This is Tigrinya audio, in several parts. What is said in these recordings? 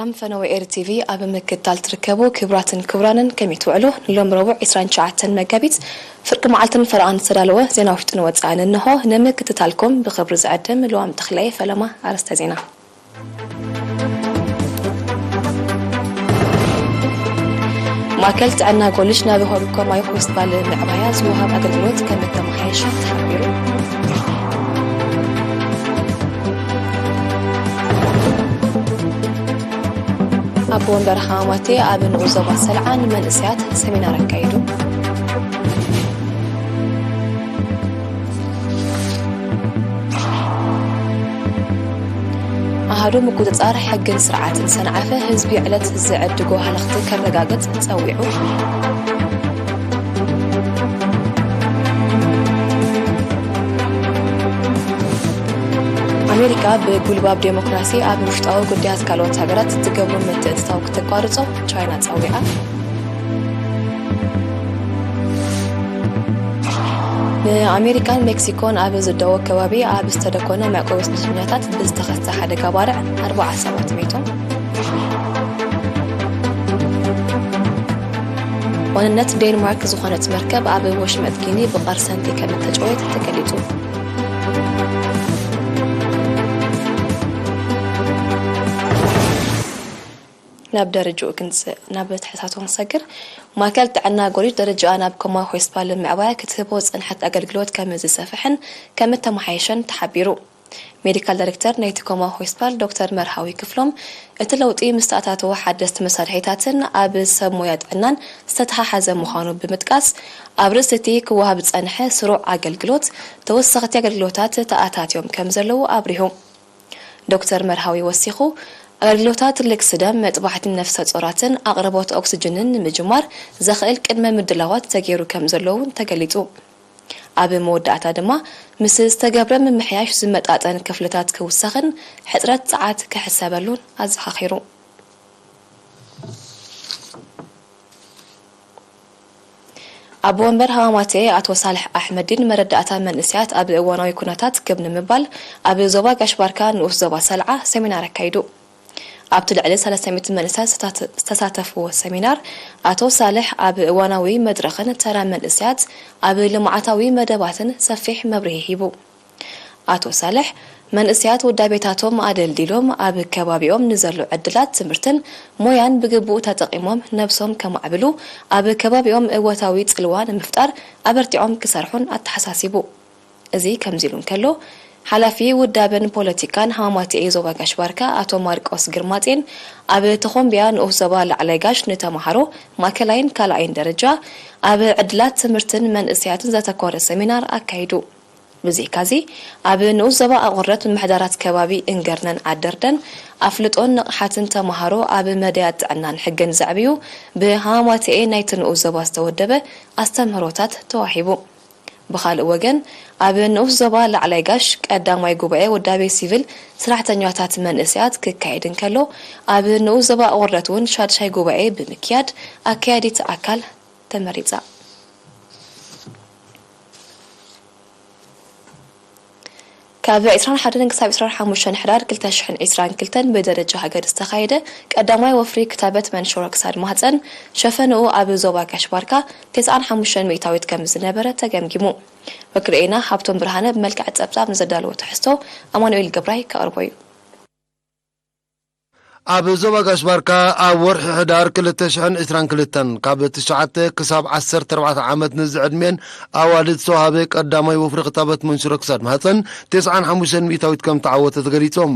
ኣም ፈነወ ኤር ቲቪ ኣብ ምክትታል ትርከቡ ክቡራትን ክቡራንን ከመይ ትውዕሉ? ንሎም ረቡዕ ዕስራን ትሽዓተን መጋቢት ፍርቂ መዓልትን ፈረቓን ዝተዳለወ ዜና ውሽጥን ወጻእን እንሆ። ንምክትታልኩም ብኽብሪ ዝዕድም ልዋም ተኽለየ። ፈለማ ኣርእስተ ዜና። ማእከል ጥዕና ጎልጅ ናብ ኮማይ ሆስፒታል ምዕባያ ዝወሃብ ኣገልግሎት ከም እተመሓየሸ ተሓቢሩ። ኣቦ ወንበር ሃማማቴ ኣብ ንኡስ ዞባ ሰልዓ ንመንእሰያት ሰሚናር ኣካይዱ። ኣሃዱ ምቁጽጻር ሕግን ስርዓትን ሰንዓፈ ህዝቢ ዕለት ዝዕድጎ ሃለኽቲ ከረጋግጽ ጸዊዑ። ኣሜሪካ ብጉልባብ ዴሞክራሲ ኣብ ውሽጣዊ ጉዳያት ካልኦት ሃገራት ትገብሮ ምትእትታው ክተቋርጾ ቻይና ጸዊዓ። ንኣሜሪካን ሜክሲኮን ኣብ ዝዳወብ ከባቢ ኣብ ዝተደኮነ መዕቆቢ ስደተኛታት ብዝተኸስተ ሓደጋ ባርዕ ኣርባዓ ሰባት ሞይቶም። ዋንነት ዴንማርክ ዝኾነት መርከብ ኣብ ወሽመጥ ጊኒ ብቐርሰንቲ ከም እተጨወየት ተገሊጹ። ናብ ደረጃኡ ክንጽእ ናብ ትሕዝቶ ክንሰግር፣ ማእከል ጥዕና ጎልጅ ደረጃኣ ናብ ኮማ ሆስፒታል ምዕባያ ክትህቦ ዝጸንሐት ኣገልግሎት ከም ዝሰፍሕን ከም እተመሓየሸን ተሓቢሩ። ሜዲካል ዳይሬክተር ናይቲ ኮማ ሆስፒታል ዶክተር መርሃዊ ክፍሎም፣ እቲ ለውጢ ምስ ተኣታተወ ሓደስቲ መሳርሒታትን ኣብ ሰብ ሞያ ጥዕናን ዝተተሓሓዘ ምዃኑ ብምጥቃስ፣ ኣብ ርእሲ እቲ ክወሃብ ዝጸንሐ ስሩዕ ኣገልግሎት ተወሰኽቲ ኣገልግሎታት ተኣታትዮም ከም ዘለዉ ኣብሪሁ። ዶክተር መርሃዊ ወሲኹ፣ ኣገልግሎታት ልግሲ ደም፣ መጥባሕቲ ነፍሰ ጾራትን ኣቕርቦት ኦክስጅንን ንምጅማር ዘኽእል ቅድመ ምድላዋት ተገይሩ ከም ዘሎ እውን ተገሊጹ። ኣብ መወዳእታ ድማ፣ ምስ ዝተገብረ ምምሕያሽ ዝመጣጠን ክፍልታት ክውሰኽን ሕጽረት ጸዓት ክሕሰበሉን ኣዘኻኺሩ። ኣቦ ወንበር ሃማማቴ ኣቶ ሳልሕ ኣሕመዲን መረዳእታ መንእሰያት ኣብ እዋናዊ ኩነታት ክብ ንምባል ኣብ ዞባ ጋሽ ባርካ ንኡስ ዞባ ሰልዓ ሰሚናር ኣካይዱ። ኣብቲ ልዕሊ ሰለስተ ሚእቲ መንእሰያት ዝተሳተ-፣ ዝተሳተፍዎ ሰሚናር ኣቶ ሳልሕ ኣብ እዋናዊ መድረኽን ተራ መንእሰያት ኣብ ልምዓታዊ መደባትን ሰፊሕ መብርሂ ሂቡ። ኣቶ ሳልሕ፣ መንእሰያት ውዳቤታቶም ኣደልዲሎም ኣብ ከባቢኦም ንዘሎ ዕድላት ትምህርትን ሞያን ብግቡእ ተጠቒሞም ነብሶም ከማዕብሉ ኣብ ከባቢኦም እወታዊ ጽልዋ ንምፍጣር ኣበርቲዖም ክሰርሑን ኣተሓሳሲቡ። እዚ ከምዚ ኢሉ እንከሎ፣ ሓላፊ ውዳበን ፖለቲካን ሃማማትኤ ዞባ ጋሽ ባርካ ኣቶ ማርቆስ ግርማጼን ኣብ ተኾምቢያ ንኡስ ዞባ ላዕላይ ጋሽ ንተምሃሮ ማእከላይን ካልኣይን ደረጃ ኣብ ዕድላት ትምህርትን መንእሰያትን ዘተኮረ ሰሚናር ኣካይዱ። ብዘይካዚ፣ ኣብ ንኡስ ዞባ ኣቑርደት ምምሕዳራት ከባቢ እንገርነን ዓደርደን ኣፍልጦን ንቕሓትን ተምሃሮ ኣብ መዳያት ጥዕናን ሕግን ዘዕብዩ ብሃማማትኤ ናይቲ ንኡስ ዞባ ዝተወደበ ኣስተምህሮታት ተዋሂቡ። ብኻልእ ወገን፣ ኣብ ንኡስ ዞባ ላዕላይ ጋሽ ቀዳማይ ጉባኤ ውዳቤ ሲቪል ሰራሕተኛታት መንእሰያት ክካየድ እንከሎ፣ ኣብ ንኡስ ዞባ ኣቑርደት እውን ሻድሻይ ጉባኤ ብምክያድ ኣካያዲት ኣካል ተመሪጻ። ካብ ዕስራን ሓደን ክሳብ ዕስራን ሓሙሽተን ሕዳር ክልተ ሽሕን ዕስራን ክልተን ብደረጃ ሃገር ዝተኻየደ ቀዳማይ ወፍሪ ክታበት መንሽሮ ክሳድ ማህጸን ሸፈንኡ ኣብ ዞባ ጋሽ ባርካ ተስዓን ሓሙሽተን ሚእታዊት ከም ዝነበረ ተገምጊሙ። ወኪል ሬና ሃብቶም ብርሃነ ብመልክዕ ጸብጻብ ንዘዳለዎ ትሕዝቶ ኣማኑኤል ገብራይ ከቕርቦ እዩ። ኣብ ዞባ ጋሽ ባርካ ኣብ ወርሒ ሕዳር ክልተ ሽሕን ዕስራን ክልተን ካብ ትሽዓተ ክሳብ ዓሰርተ ኣርባዕተ ዓመት ንዝዕድሜን ኣዋልድ ዝተዋሃበ ቀዳማይ ወፍሪ ክታበት መንሽሮ ክሳድ ማህጸን ተስዓን ሓሙሽተን ሚእታዊት ከም ተዓወተ ተገሊጾም።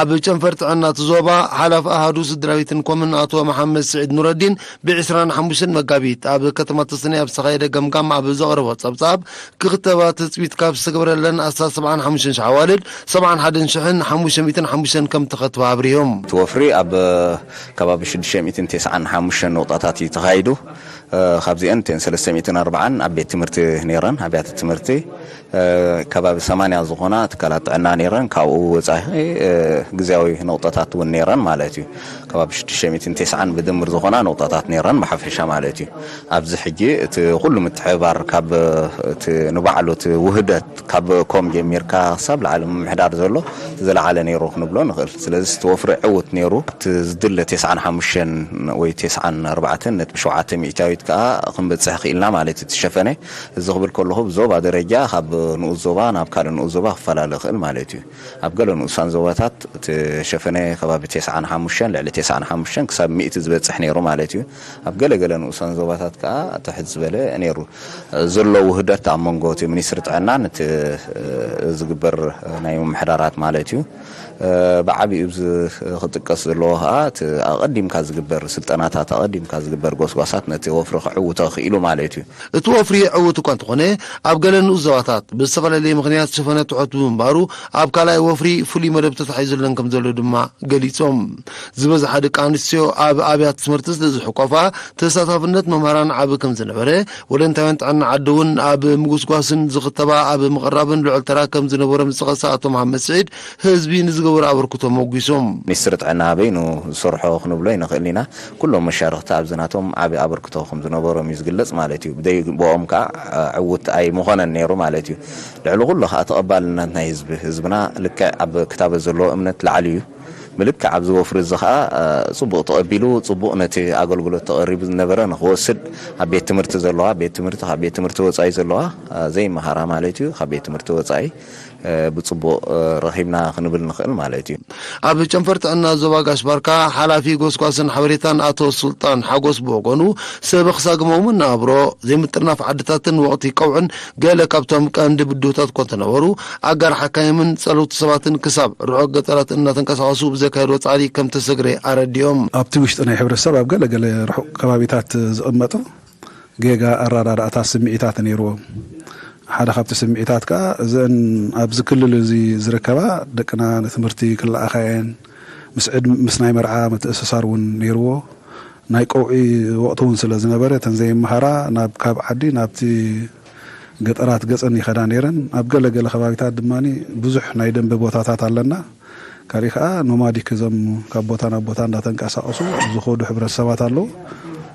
ኣብ ጨንፈር ጥዕና እቲ ዞባ ሓላፊ ኣሃዱ ስድራቤትን ኮምን ኣቶ መሓመድ ስዒድ ኑረዲን ብዕስራን ሓሙሽተን መጋቢት ኣብ ከተማ ተሰነይ ኣብ ዝተኻየደ ገምጋም ኣብ ዘቕረቦ ጸብጻብ ክኽተባ ትጽቢት ካብ ዝተገበረለን ኣስታት ሰብዓን ሓሙሽተን ሽሕ ኣዋልድ፣ ሰብዓን ሓደን ሽሕን ሓሙሽተ ሚእትን ሓሙሽተን ከም ተኸትባ ኣብሪሆም። እቲ ወፍሪ ኣብ ከባቢ ሽዱሽተ ሚእትን ተስዓን ሓሙሽተን ነቑጣታት እዩ ተኻይዱ። ካብዚአን እተን ሰለስተ ሚእትን ኣርባዓን ኣብ ቤት ትምህርቲ ነይረን፣ ኣብያተ ትምህርቲ። ከባቢ ሰማንያ ዝኾና ትካላት ጥዕና ነይረን፣ ካብኡ ወጻኢ ግዝያዊ ነቑጣታት እውን ነይረን ማለት እዩ። ከባቢ ሽዱሽተ ሚእትን ተስዓን ብድምር ዝኾና ነቑጣታት ነይረን ብሓፈሻ ማለት እዩ። ኣብዚ ሕጂ እቲ ኩሉ ምትሕብባር ካብ እቲ ንባዕሉ እቲ ውህደት ካብ ኮም ጀሚርካ ክሳብ ላዕሊ ምምሕዳር ዘሎ እቲ ዝለዓለ ነይሩ ክንብሎ ንኽእል። ስለዚ እቲ ወፍሪ ዕውት ነይሩ። እቲ ዝድለ ተስዓን ሓሙሽተን ወይ ተስዓን ኣርባዕተን ነጥቢ ሸውዓተ ሚእታዊት ከኣ ክንበጽሕ ክኢልና ማለት እዩ። እቲ ሸፈነ እዚ ክብል ከለኹ ብዞባ ደረጃ ካብ ንኡስ ዞባ ናብ ካልእ ንኡስ ዞባ ክፈላለ ይኽእል ማለት እዩ። ኣብ ገለ ንኡሳን ዞባታት እቲ ሸፈነ ከባቢ ተስዓን ሓሙሽተን፣ ልዕሊ ተስዓን ሓሙሽተን ክሳብ ሚእቲ ዝበጽሕ ነይሩ ማለት እዩ። ኣብ ገለ ገለ ንኡሳን ዞባታት ከኣ ትሕት ዝበለ ነይሩ። ዘሎ ውህደት ኣብ መንጎ እቲ ሚኒስትሪ ጥዕናን እቲ ዝግበር ናይ ምምሕዳራት ማለት እዩ። ብዓቢኡ እዚ ክጥቀስ ዘለዎ ከኣ እቲ ኣቐዲምካ ዝግበር ስልጠናታት፣ ኣቐዲምካ ዝግበር ጎስጓሳት ነቲ ወፍሪ ክዕውቶ ክኢሉ ማለት እዩ። እቲ ወፍሪ ዕውት እኳ እንተኾነ፣ ኣብ ገለ ንኡስ ዞባታት ብዝተፈላለየ ምኽንያት ሸፈነ ትሑት ብምንባሩ፣ ኣብ ካልኣይ ወፍሪ ፍሉይ መደብ ተታሒዙለን ከም ዘሎ ድማ ገሊጾም። ዝበዝሓ ደቂ ኣንስትዮ ኣብ ኣብያተ ትምህርቲ ስለ ዝሕቆፋ፣ ተሳታፍነት መምህራን ዓቢ ከም ዝነበረ፣ ወለንታውያን ጥዕና ዓዲ እውን ኣብ ምጉስጓስን ዝኽተባ ኣብ ምቕራብን ልዑል ተራ ከም ዝነበሮም ዝጠቐሰ ኣቶ መሓመድ ስዒድ፣ ህዝቢ ንዝገበሮ ኣበርክቶ ሞጒሶም። ሚኒስትሪ ጥዕና በይኑ ዝሰርሖ ክንብሎ ኣይንኽእልን ኢና። ኩሎም መሻርኽቲ ኣብዚ ናቶም ዓቢ ኣበርክቶ ከም ዝነበሮም እዩ ዝግለጽ ማለት እዩ። ብደይ ብኦም ከኣ ዕውት ኣይምኾነን ነይሩ ማለት እዩ። ልዕሊ ኩሉ ከኣ ተቐባልነት ናይ ህዝቢ፣ ህዝብና ልክዕ ኣብ ክታበት ዘለዎ እምነት ላዕሊ እዩ። ብልክዕ ኣብዚ ወፍሪ እዚ ከኣ ጽቡቕ ተቐቢሉ፣ ጽቡቕ ነቲ ኣገልግሎት ተቐሪቡ ዝነበረ ንኽወስድ ኣብ ቤት ትምህርቲ ዘለዋ፣ ቤት ትምህርቲ ካብ ቤት ትምህርቲ ወጻኢ ዘለዋ ዘይመሃራ ማለት እዩ፣ ካብ ቤት ትምህርቲ ወጻኢ ብጽቡቕ ረኺብና ክንብል ንኽእል ማለት እዩ። ኣብ ጨንፈር ጥዕና ዞባ ጋሽ ባርካ ሓላፊ ጎስጓስን ሓበሬታን ኣቶ ሱልጣን ሓጎስ ብወገኑ፣ ሰብ ክሳግሞም መነባብሮ ዘይምጥርናፍ ዓድታትን ወቕቲ ቀውዕን ገለ ካብቶም ቀንዲ ብድሆታት እኳ እንተነበሩ፣ ኣጋር ሓካይምን ጸለውቲ ሰባትን ክሳብ ርሑቕ ገጠራት እናተንቀሳቐሱ ብዘካየድዎ ጻዕሪ ከም ተሰግረ ኣረዲኦም። ኣብቲ ውሽጢ ናይ ሕብረተሰብ ኣብ ገለ ገለ ርሑቕ ከባቢታት ዝቕመጡ ጌጋ ኣረዳድኣታት ስምዒታት ነይርዎም። ሓደ ካብቲ ስምዒታት ከኣ እዘን ኣብዚ ክልል እዚ ዝርከባ ደቅና ንትምህርቲ ክለኣኻ እየን፣ ምስ ዕድ-፣ ምስ ናይ መርዓ ምትእስሳር እውን ነይርዎ። ናይ ቀውዒ ወቕቲ እውን ስለ ዝነበረ እተን ዘይመሃራ ናብ ካብ ዓዲ ናብቲ ገጠራት ገጸን ይኸዳ ነይረን። ኣብ ገለ ገለ ከባቢታት ድማ ብዙሕ ናይ ደንበ ቦታታት ኣለና። ካልእ ከኣ ኖማዲክ እዞም ካብ ቦታ ናብ ቦታ እንዳተንቀሳቐሱ ዝኸዱ ሕብረተሰባት ኣለዉ።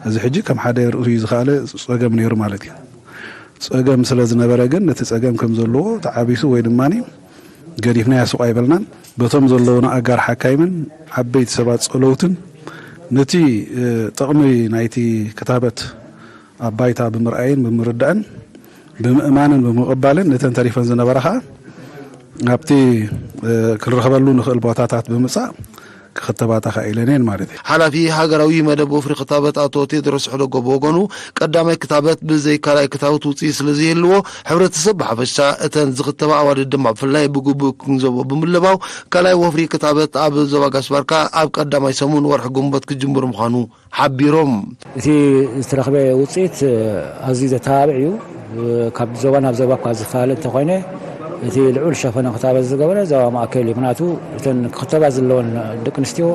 እዚ ሕጂ ከም ሓደ ርእዩ ዝኸኣለ ጸገም ነይሩ ማለት እዩ። ጸገም ስለ ዝነበረ ግን ነቲ ጸገም ከም ዘለዎ ተዓቢሱ ወይ ድማ ገዲፍናዮ ሱቕ ኣይበልናን። በቶም ዘለዉና ኣጋር ሓካይምን ዓበይቲ ሰባት ጸለውትን ነቲ፣ እ፣ ጥቕሚ ናይቲ ክታበት ኣብ ባይታ ብምርኣይን ብምርዳእን ብምእማንን ብምቕባልን ነተን ተሪፈን ዝነበራ ኸኣ ኣብቲ፣ እ፣ ክንረኽበሉ ንኽእል ቦታታት ብምጻእ ክኽተባ ተኻኢለን እየን ማለት እዩ። ሓላፊ ሃገራዊ መደብ ወፍሪ ክታበት ኣቶ ቴድሮስ ሕደጎ ብወገኑ፣ ቀዳማይ ክታበት ብዘይ ካልኣይ ክታበት ውጽኢት ስለ ዘይህልዎ፣ ሕብረተሰብ ብሓፈሻ እተን ዝኽተባ ኣዋልድ ድማ ብፍላይ ብግቡእ ክግንዘቦ ብምልባው፣ ካልኣይ ወፍሪ ክታበት ኣብ ዞባ ጋሽ ባርካ ኣብ ቀዳማይ ሰሙን ወርሒ ግንቦት ክጅምር ምዃኑ ሓቢሮም። እቲ ዝተረኽበ ውጽኢት ኣዝዩ ዘተባብዕ እዩ። ካብ ዞባ ናብ ዞባ እኳ ዝፈላለ እንተኾይነ፣ እቲ ልዑል ሸፈነ ክታበት ዝገበረ ዞባ ማእከል እዩ። ምኽንያቱ እተን ክኽተባ ዘለወን ደቂ ኣንስትዮ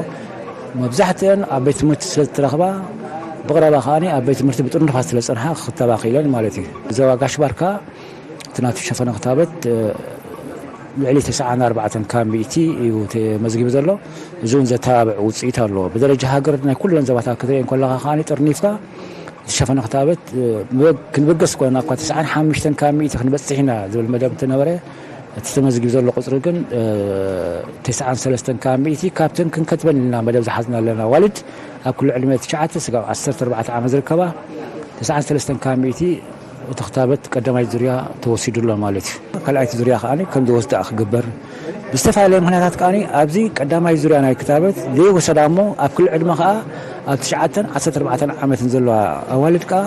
መብዛሕትአን ኣብ ቤት ትምህርቲ ስለ ዝተረኽባ፣ ብቕረባ ከኣ ኣብ ቤት ትምህርቲ ብጥርንፋ ስለ ዝጸንሓ ክኽተባ ክኢለን ማለት እዩ። ዞባ ጋሽ ባርካ እቲ ናቱ ሸፈነ ክታበት፣ እ፣ ልዕሊ ተስዓን ኣርባዕተን ካብ ሚእቲ እዩ ተመዝጊቡ ዘሎ። እዚ እውን ዘተባብዕ ውጽኢት ኣለዎ። ብደረጃ ሃገር ናይ ኩለን ዞባታት ክትሪኦ እንከለኻ ከኣ ጥርኒፍካ እቲ ሸፈነ ክታበት፣ እ፣ ክንበገስ ኮይና እኳ ተስዓን ሓሙሽተን ካብ ሚእቲ ክንበጽሕ ኢና ዝብል መደብ እንተነበረ፣ እቲ ተመዝጊቡ ዘሎ ቁጽሪ ግን፣ እ፣ ተስዓን ሰለስተን ካብ ሚእቲ ካብተን ክንከትበን ኢልና መደብ ዝሓዝና ኣለና። ኣዋልድ ኣብ ክሊ ዕድመ ትሽዓተ ስጋብ ዓሰርተ ኣርባዕተ ዓመት ዝርከባ ተስዓን ሰለስተን ካብ ሚእቲ እቲ ክታበት ቀዳማይ ዙርያ ተወሲዱ ኣሎ ማለት እዩ። ካልኣይቲ ዙርያ ከኣ ከም ዝወስዳ ክግበር ብዝተፈላለየ ምኽንያታት ከኣ ኣብዚ ቀዳማይ ዙርያ ናይ ክታበት ዘይወሰዳ እሞ ኣብ ክሊ ዕድመ ከኣ ኣብ ትሽዓተን ዓሰርተ ኣርባዕተን ዓመትን ዘለዋ ኣዋልድ ከኣ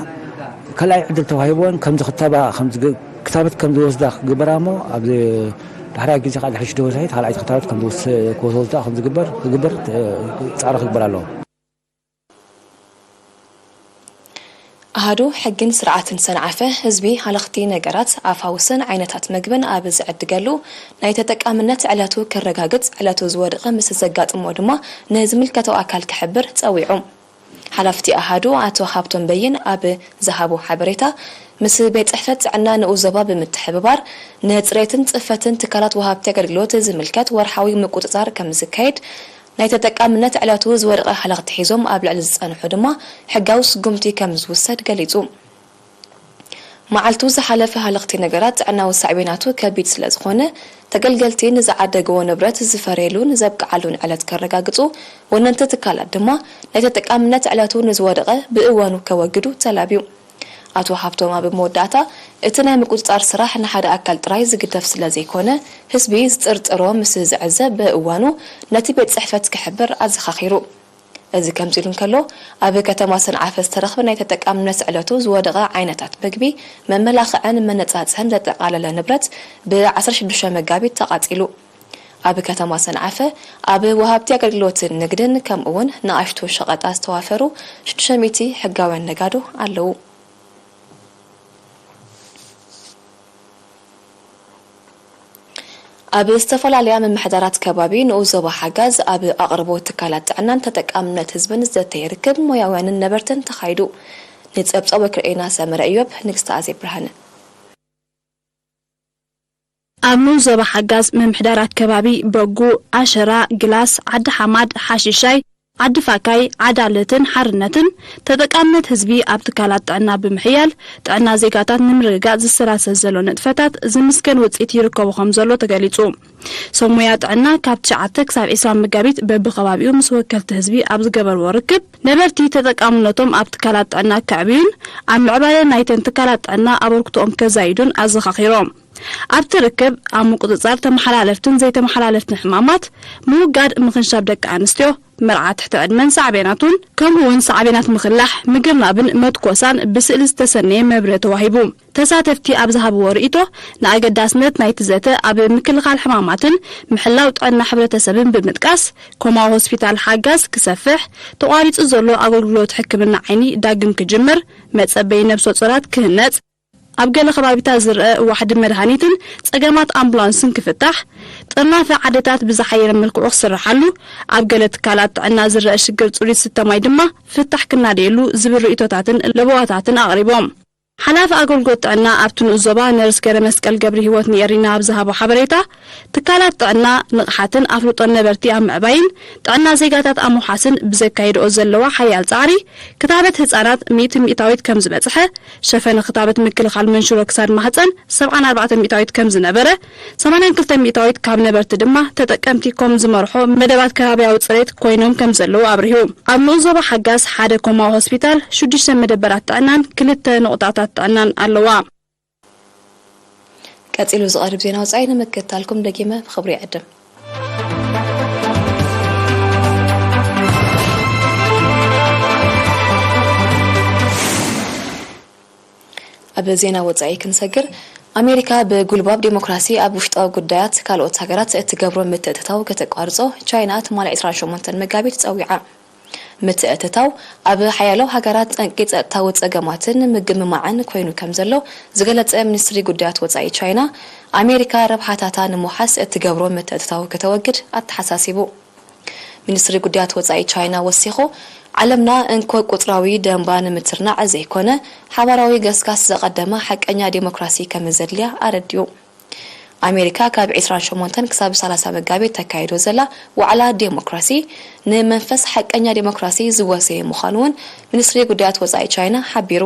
ካልኣይ ዕድል ተዋሂብወን ከም ዝኽተባ፣ ከም ዝግ-፣ ክታበት ከም ዝወስዳ ክግበራ እሞ ኣብ ዳሕራይ ግዜ ከኣ ድሕሪ ሽዱሽተ ወርሒ ካልኣይቲ ክታበት ከም ዝወስ-፣ ክወስዳ ከም ዝግበር፣ ክግበር፣ እ፣ ጻዕሪ ክግበር ኣለዎ። ኣሃዱ ሕግን ስርዓትን ሰንዓፈ ህዝቢ ሃለኽቲ ነገራት ኣፋውስን ዓይነታት መግብን ኣብ ዝዕድገሉ ናይ ተጠቃምነት ዕለቱ ክረጋግጽ ዕለቱ ዝወድቐ ምስ ዘጋጥሞ ድማ ንዝምልከተው ኣካል ክሕብር ጸዊዑ። ሓላፍቲ ኣሃዱ ኣቶ ሃብቶም በይን ኣብ ዝሃቦ ሓበሬታ፣ ምስ ቤት ጽሕፈት ጥዕና ንኡስ ዞባ ብምትሕብባር ንጽሬትን ጽፈትን ትካላት ወሃብቲ ኣገልግሎት ዝምልከት ወርሓዊ ምቁጽጻር ከም ዝካየድ ናይ ተጠቃምነት ዕለቱ ዝወደቐ ሃለኽቲ ሒዞም ኣብ ልዕሊ ዝጸንሑ ድማ ሕጋዊ ስጉምቲ ከም ዝውሰድ ገሊጹ። መዓልቱ ዝሓለፈ ሃለኽቲ ነገራት ጥዕናዊ ሳዕቤናቱ ከቢድ ስለ ዝኾነ፣ ተገልገልቲ ንዝዓደግዎ ንብረት ዝፈርየሉን ዘብቅዓሉን ዕለት ከረጋግጹ፣ ወነንቲ ትካላት ድማ ናይ ተጠቃምነት ዕለቱ ንዝወደቐ ብእዋኑ ከወግዱ ተላብዩ። ኣቶ ሃብቶም ኣብ መወዳእታ፣ እቲ ናይ ምቁጽጻር ስራሕ ንሓደ ኣካል ጥራይ ዝግደፍ ስለ ዘይኮነ፣ ህዝቢ ዝጥርጥሮ ምስ ዝዕዘብ ብእዋኑ ነቲ ቤት ጽሕፈት ክሕብር ኣዘኻኺሩ። እዚ ከምዚ ኢሉ እንከሎ፣ ኣብ ከተማ ሰንዓፈ ዝተረኽበ ናይ ተጠቃምነት ዕለቱ ዝወደቐ ዓይነታት መግቢ፣ መመላኽዕን መነጻጽህን ዘጠቓለለ ንብረት ብ ዓሰርተ ሽዱሽተ መጋቢት ተቓጺሉ። ኣብ ከተማ ሰንዓፈ፣ ኣብ ወሃብቲ ኣገልግሎትን ንግድን ከምኡ'ውን ንኣሽቱ ሸቐጣት ዝተዋፈሩ ሽዱሽተ ሚእቲ ሕጋውያን ነጋዶ ኣለዉ። ኣብ ዝተፈላለያ ምምሕዳራት ከባቢ ንኡስ ዞባ ሓጋዝ ኣብ ኣቕርቦት ትካላት ጥዕናን ተጠቃምነት ህዝብን ዝዘተየ ርክብ ሞያውያንን ነበርትን ተኻይዱ። ንጸብጻብ ወክልኤና ሰመረ እዮብ፣ ንግስቲ ኣዜብ ብርሃነ። ኣብ ንኡስ ዞባ ሓጋዝ ምምሕዳራት ከባቢ በጉ፣ ኣሸራ፣ ግላስ፣ ዓዲ ሓማድ፣ ሓሺሻይ፣ ዓዲ ፋካይ፣ ዓዳለትን ሓርነትን ተጠቃምነት ህዝቢ ኣብ ትካላት ጥዕና ብምሕያል ጥዕና ዜጋታት ንምርግጋጽ ዝሰላሰል ዘሎ ንጥፈታት ዝምስገን ውጽኢት ይርከቦ ከም ዘሎ ተገሊጹ። ሰብ ሞያ ጥዕና ካብ ትሽዓተ ክሳብ ዒስራ መጋቢት በብኸባቢኡ ምስ ወከልቲ ህዝቢ ኣብ ዝገበርዎ ርክብ፣ ነበርቲ ተጠቃምነቶም ኣብ ትካላት ጥዕና ከዕብዩን ኣብ ምዕባለ ናይተን ትካላት ጥዕና ኣበርክቶኦም ከዛይዱን ኣዘኻኺሮም። ኣብቲ ርክብ፣ ኣብ ምቁጽጻር ተመሓላለፍትን ዘይተመሓላለፍትን ሕማማት፣ ምውጋድ ምኽንሻብ ደቂ ኣንስትዮ፣ መርዓ ትሕቲ ዕድመን ሳዕቤናቱን፣ ከምኡ'ውን ሳዕቤናት ምኽላሕ፣ ምግርናብን መትኮሳን ብስእሊ ዝተሰነየ መብርሂ ተዋሂቡ። ተሳተፍቲ ኣብ ዝሃብዎ ርእይቶ፣ ንኣገዳስነት ናይቲ ዘተ ኣብ ምክልኻል ሕማማትን ምሕላው ጥዕና ሕብረተሰብን ብምጥቃስ፣ ኮማዊ ሆስፒታል ሓጋዝ ክሰፍሕ፣ ተቋሪጹ ዘሎ ኣገልግሎት ሕክምና ዓይኒ ዳግም ክጅምር፣ መጸበዪ ነብሰ ጾራት ክህነጽ፣ ኣብ ገለ ከባቢታት ዝረኣ ዋሕዲ መድሃኒትን ጸገማት ኣምቡላንስን ክፍታሕ፣ ጥርናፈ ዓድታት ብዝሓየለ መልክዑ ክስርሓሉ፣ ኣብ ገለ ትካላት ጥዕና ዝረኣ ሽግር ጽሩይ ዝስተ ማይ ድማ ፍታሕ ክናደየሉ ዝብል ርእይቶታትን ለበዋታትን ኣቕሪቦም። ሓላፊ ኣገልግሎት ጥዕና ኣብቲ ንኡስ ዞባ ነርስ ገረመስቀል ገብረሂወት ንኤሪና ኣብ ዝሃቦ ሓበሬታ፣ ትካላት ጥዕና ንቕሓትን ኣፍልጦን ነበርቲ ኣብ ምዕባይን ጥዕና ዜጋታት ኣብ ምውሓስን ብዘካይድኦ ዘለዋ ሓያል ጻዕሪ፣ ክታበት ህጻናት ሚእቲ ሚእታዊት ከም ዝበጽሐ፣ ሸፈነ ክታበት ምክልኻል መንሽሮ ክሳድ ማህጸን ሰብዓን ኣርባዕተን ሚእታዊት ከም ዝነበረ፣ ሰማንያን ክልተን ሚእታዊት ካብ ነበርቲ ድማ ተጠቀምቲ ከም ዝመርሖ መደባት ከባብያዊ ጽሬት ኮይኖም ከም ዘለዉ ኣብሪሁ። ኣብ ንኡስ ዞባ ሓጋዝ ሓደ ኮማዊ ሆስፒታል፣ ሽዱሽተ መደበራት ጥዕናን ክልተ ነቑጣታት ጥዕናን ኣለዋ። ቀጺሉ ዝቐርብ ዜና ወጻኢ ንምክትታልኩም ደጊመ ብኽብሪ ይዕድም። ኣብ ዜና ወጻኢ ክንሰግር፣ ኣሜሪካ ብጉልባብ ዴሞክራሲ ኣብ ውሽጣዊ ጉዳያት ካልኦት ሃገራት እትገብሮ ምትእትታው ከተቋርጾ ቻይና ትማሊ ዕስራን ሸሞንተን መጋቢት ጸዊዓ። ምትእትታው ኣብ ሓያሎ ሃገራት ጠንቂ ጸጥታዊ ጸገማትን ምግምማዕን ኮይኑ ከም ዘሎ ዝገለጸ ሚኒስትሪ ጉዳያት ወጻኢ ቻይና፣ ኣሜሪካ ረብሓታታ ንምውሓስ እትገብሮ ምትእትታው ከተወግድ ኣተሓሳሲቡ። ሚኒስትሪ ጉዳያት ወጻኢ ቻይና ወሲኹ፣ ዓለምና እንኮ ቁጽራዊ ደንባ ንምትርናዕ ዘይኮነ፣ ሓባራዊ ገስጋስ ዘቐደመ ሓቀኛ ዴሞክራሲ ከም ዘድልያ ኣረዲኡ። ኣሜሪካ ካብ ዕስራን ሸሞንተን ክሳብ ሰላሳ መጋቢት ተካይዶ ዘላ ዋዕላ ዴሞክራሲ፣ ንመንፈስ ሓቀኛ ዴሞክራሲ ዝወሰየ ምዃኑ እውን ሚኒስትሪ ጉዳያት ወጻኢ ቻይና ሓቢሩ።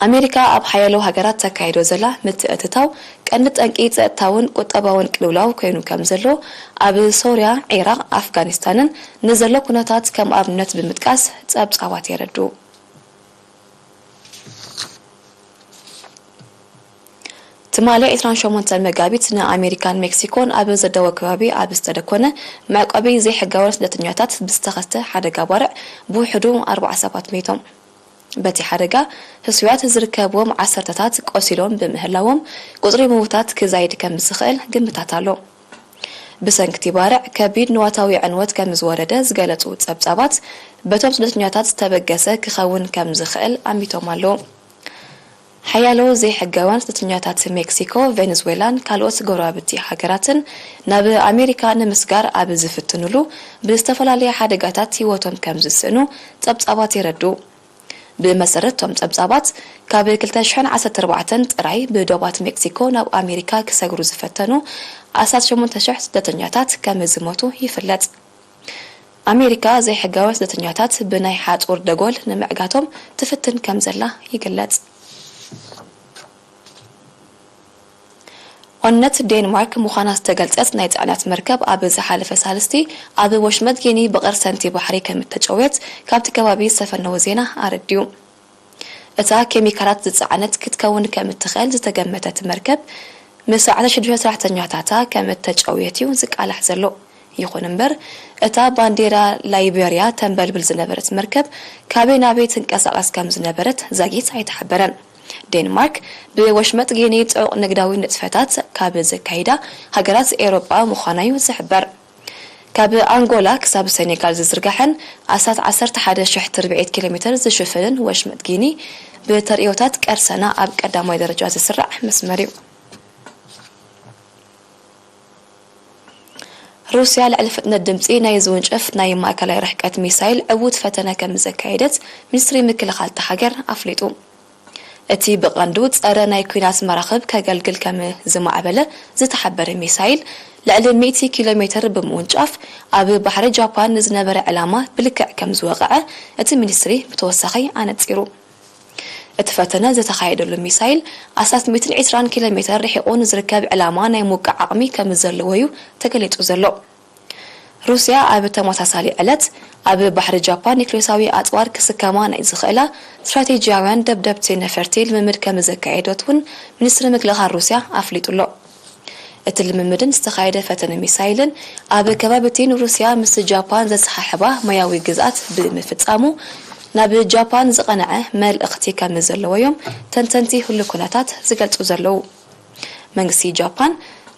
ኣሜሪካ ኣብ ሓያሎ ሃገራት ተካይዶ ዘላ ምትእትታው ቀንዲ ጠንቂ ጸጥታውን ቁጠባውን ቅልውላው ኮይኑ ከም ዘሎ፣ ኣብ ሶርያ፣ ዒራቕ፣ ኣፍጋኒስታንን ንዘሎ ኩነታት ከም ኣብነት ብምጥቃስ ጸብጻባት የረድኡ። ትማሊ ዕስራን ሸሞንተን መጋቢት ንኣሜሪካን ሜክሲኮን ኣብ ዘደወ ከባቢ ኣብ ዝተደኮነ መዕቆቢ ዘይሕጋውያን ስደተኛታት ብዝተኸስተ ሓደጋ ባርዕ ብውሕዱ ኣርባዓ ሰባት ሞይቶም። በቲ ሓደጋ ህሱያት ዝርከብዎም ዓሰርተታት ቆሲሎም ብምህላዎም፣ ቁጽሪ ምዉታት ክዛይድ ከም ዝኽእል ግምታት ኣሎ። ብሰንኪ እቲ ባርዕ ከቢድ ንዋታዊ ዕንወት ከም ዝወረደ ዝገለጹ ጸብጻባት፣ በቶም ስደተኛታት ዝተበገሰ ክኸውን ከም ዝኽእል ኣሚቶም ኣለዉ። ሓያሎ ዘይሕጋውያን ስደተኛታት ሜክሲኮ፣ ቬኔዙዌላን ካልኦት ጎረባብቲ ሃገራትን ናብ ኣሜሪካ ንምስጋር ኣብ ዝፍትኑሉ፣ ብዝተፈላለየ ሓደጋታት ህይወቶም ከም ዝስእኑ ጸብጻባት የረድኡ። ብመሰረት እቶም ጸብጻባት፣ ካብ ክልተ ሽሕን ዓሰርተ ኣርባዕተን ጥራይ ብዶባት ሜክሲኮ ናብ ኣሜሪካ ክሰግሩ ዝፈተኑ ኣስታት ሸሞንተ ሽሕ ስደተኛታት ከም ዝሞቱ ይፍለጥ። ኣሜሪካ ዘይሕጋውያን ስደተኛታት ብናይ ሓጹር ደጎል ንምዕጋቶም ትፍትን ከም ዘላ ይግለጽ። ዋንነት ዴንማርክ ምዃና ዝተገልጸት ናይ ጽዕነት መርከብ ኣብ ዝሓለፈ ሳልስቲ ኣብ ወሽመጥ ጊኒ ብቐርሰንቲ ባሕሪ ከም እተጨውየት ካብቲ ከባቢ ዝሰፈነወ ዜና ኣረዲኡ። እታ ኬሚካላት ዝጸዓነት ክትከውን ከም እትኽእል ዝተገመተት መርከብ፣ ምስ ኣርባዕተ ሽዱሽተ ሰራሕተኛታታ ከም እተጨውየት እዩ ዝቃላሕ ዘሎ። ይኹን እምበር፣ እታ ባንዴራ ላይቤርያ ተንበልብል ዝነበረት መርከብ ካበይ ናበይ ትንቀሳቐስ ከም ዝነበረት ዛጊት ኣይተሓበረን። ዴንማርክ ብወሽመጥ ጊኒ ጥዑቕ ንግዳዊ ንጥፈታት ካብ ዘካይዳ ሃገራት ኤውሮጳ ምዃና እዩ ዝሕበር። ካብ ኣንጎላ ክሳብ ሴኔጋል ዝዝርጋሕን ኣስታት ዓሰርተ ሓደ ሽሕ ትርብዒት ኪሎ ሜተር ዝሽፍንን ወሽመጥ ጊኒ፣ ብተርእዮታት ቀርሰና ኣብ ቀዳማይ ደረጃ ዝስራዕ መስመር እዩ። ሩስያ ልዕሊ ፍጥነት ድምጺ ናይ ዝውንጨፍ ናይ ማእከላይ ርሕቀት ሚሳይል ዕዉት ፈተነ ከም ዘካየደት ሚኒስትሪ ምክልኻል እታ ሃገር ኣፍሊጡ። እቲ ብቐንዱ ጸረ ናይ ኲናት መራኽብ ከገልግል ከም ዝማዕበለ ዝተሓበረ ሚሳይል፣ ልዕሊ ሚእቲ ኪሎ ሜተር ብምውንጫፍ፣ ኣብ ባሕሪ ጃፓን ንዝነበረ ዕላማ ብልክዕ ከም ዝወቕዐ እቲ ሚኒስትሪ ብተወሳኺ ኣነጺሩ። እቲ ፈተነ ዝተኻየደሉ ሚሳይል ኣስታት ሚእትን ዕስራን ኪሎ ሜተር ርሒቑ ንዝርከብ ዕላማ ናይ ምውቃዕ ዓቕሚ ከም ዘለዎ እዩ ተገሊጹ ዘሎ። ሩስያ ኣብ ተመሳሳሊ ዕለት ኣብ ባሕሪ ጃፓን ኒክሌሳዊ ኣጽዋር ክስከማ ናይ ዝኽእላ ስትራቴጂያውያን ደብደብቲ ነፈርቲ ልምምድ ከም ዘካየደት እውን ሚኒስትሪ ምክልኻል ሩስያ ኣፍሊጡ ኣሎ። እቲ ልምምድን ዝተኻየደ ፈተነ ሚሳይልን ኣብ ከባቢ እቲ ንሩስያ ምስ ጃፓን ዘሰሓሕባ ማያዊ ግዝኣት ብምፍጻሙ፣ ናብ ጃፓን ዝቐንዐ መልእኽቲ ከም ዘለዎ እዮም ተንተንቲ ህሉ ኩነታት ዝገልጹ ዘለዉ። መንግስቲ ጃፓን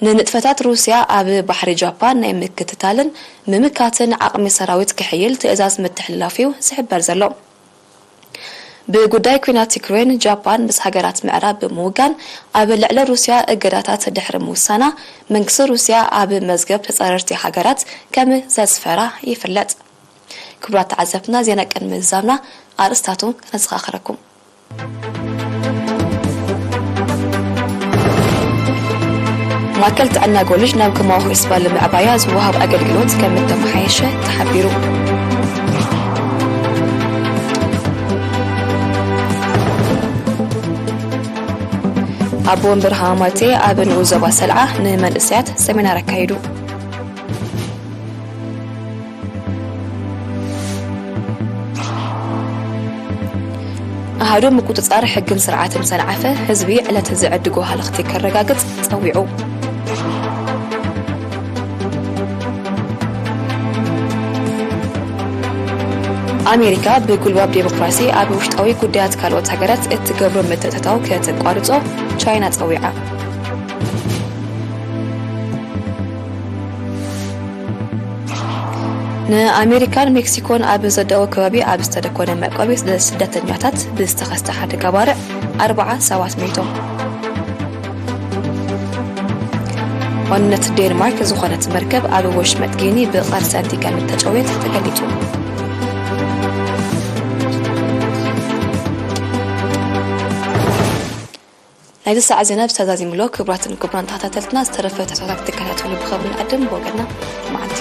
ንንጥፈታት ሩስያ ኣብ ባሕሪ ጃፓን ናይ ምክትታልን ምምካትን ዓቕሚ ሰራዊት ክሕይል ትእዛዝ ምትሕልላፉ እዩ ዝሕበር ዘሎ። ብጉዳይ ኲናት ዩክሬን፣ ጃፓን ምስ ሃገራት ምዕራብ ብምውጋን ኣብ ልዕሊ ሩስያ እገዳታት ድሕሪ ምውሳና፣ መንግስቲ ሩስያ ኣብ መዝገብ ተጻረርቲ ሃገራት ከም ዘስፈራ ይፍለጥ። ክቡራት ተዓዘብትና፣ ዜና ቅድሚ ምዝዛምና ኣርእስታቱ ከነዘኻኽረኩም። ማእከል ጥዕና ጎልጅ ናብ ግማዊ ሆስፒታል ንምዕባያ ዝወሃብ ኣገልግሎት ከም እተመሓየሸ ተሓቢሩ። ኣቦ ወንበር ሃማማቴ ኣብ ንኡስ ዞባ ሰልዓ ንመንእሰያት ሰሚናር ኣካይዱ። ኣሃዱ ምቁጽጻር ሕግን ስርዓትን ሰንዓፈ፣ ህዝቢ ዕለት ዝዕድጎ ሃለኽቲ ከረጋግጽ ጸዊዑ። ኣሜሪካ ብጉልባብ ዴሞክራሲ ኣብ ውሽጣዊ ጉዳያት ካልኦት ሃገራት እትገብሮ ምትእትታው ከተቋርጾ ቻይና ጸዊዓ። ንኣሜሪካን ሜክሲኮን ኣብ ዘዳኦ ከባቢ ኣብ ዝተደኮነ መዕቆቢ ስደተኛታት ብዝተኸስተ ሓደጋ ባርዕ ኣርባዓ ሰባት ሞይቶም። ዋንነት ዴንማርክ ዝኾነት መርከብ ኣብ ወሽመጥ ጊኒ ብቐርሰንቲ ከም እተጨውየት ተገሊጹ። ናይዚ ሰዓት ዜና ብዝተዛዚሙ ኣሎ። ክቡራትን ክቡራን ተኸታተልትና፣ ዝተረፈ ተሕሳታት ክትከታተሉ ብኸብሪ ንዕድም። ብወገንና መዓልቲ